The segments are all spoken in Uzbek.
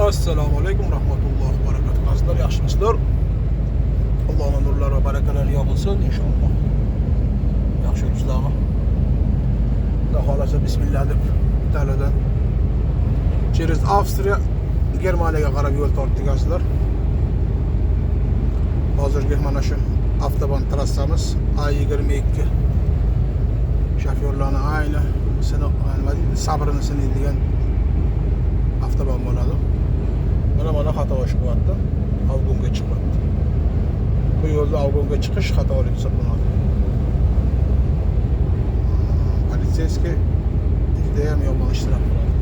Assalomu alaykum rahmatullohi va barakatuh. Azizlar, yaxshimisizlar? Allohning nurlari va barakalari yog'ilsin inshaalloh. Yaxshi yuribsizlarmi? Xudo xohlasa bismillah deb Italiyadan через Avstriya Germaniyaga qarab yo'l tortdik, azizlar. Hozirgi mana shu avtoban trassamiz A22 shofyorlarni ayni sinov, nima deydi, sabrini sinaydigan avtoban bo'ladi. Mana xato chiqyapti. Обгон ga chiqyapti. Bu yo'lda обгон ga chiqish xatolik hisoblanadi. Полицейский judayam yomon ishtirok qiladi.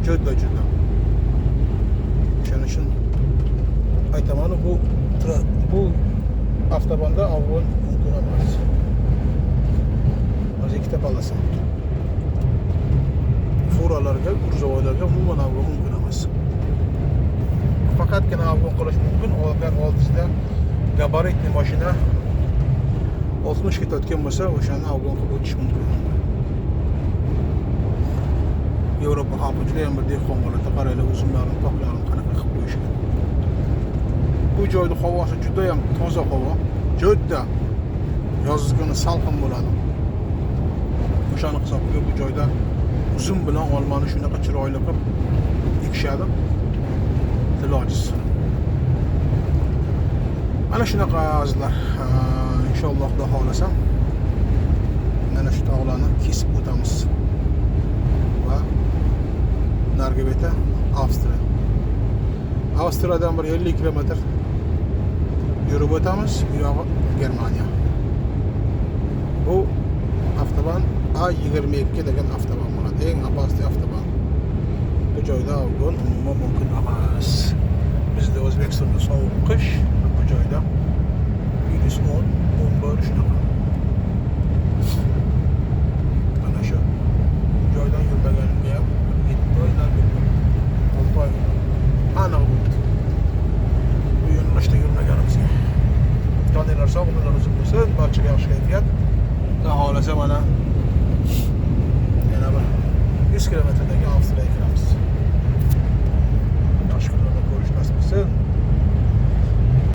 Juda juda. O'shaning uchun aytaman, bu avtobanda обгон mumkin emas. Hozir ikkita полоса. Furalarga, грузовой larga umuman обгон mumkin emas. Faqatgina обгон qilish mumkin agar oldingizda габаритный mashina 60 ketayotgan bo'lsa, o'shani обгон qilib o'tish mumkin. Yevropa xalqi juda ham bir dehqon bo'ladi. Qaranglar, uzumlarini, toklarini qanaqa qilib qo'yishgan. Bu joyda havosi juda ham toza havo, juda yoz kuni salqin bo'ladi. O'shani hisobiga bu joyda uzum bilan olmani shunaqa chiroyli qilib ekishadi. Til ojiz. Mana shunaqa, azizlar. Inshaalloh, Xudo xohlasa, mana shu tog'larni kesib o'tamiz. Va narigi beti Avstriya. Avstriyadan bir 50 kilometr yurib o'tamiz, bu yog'i Germaniya. Bu avtoban A22 degan avtoban bo'ladi. Eng опасный avtoban. Bu joyda обгон umuman mumkin emas. Bizda O'zbekistonda sovuq qish, bu joyda -10, 11 shunaqa. Mana shu joydan yurmaganimga ham 7 oylar bo'ldi. 6 oy aniq bo'ldi. Bu yo'nalishda yurmaganimizga. Joninglar sog', umrlar uzun bo'lsin, barchaga yaxshi kayfiyat. Xudo xohlasa, mana yana bir 100 kilometrdan keyin Avstriyaga kiramiz. Yaxshi kunlarda ko'rish nasib qilsin.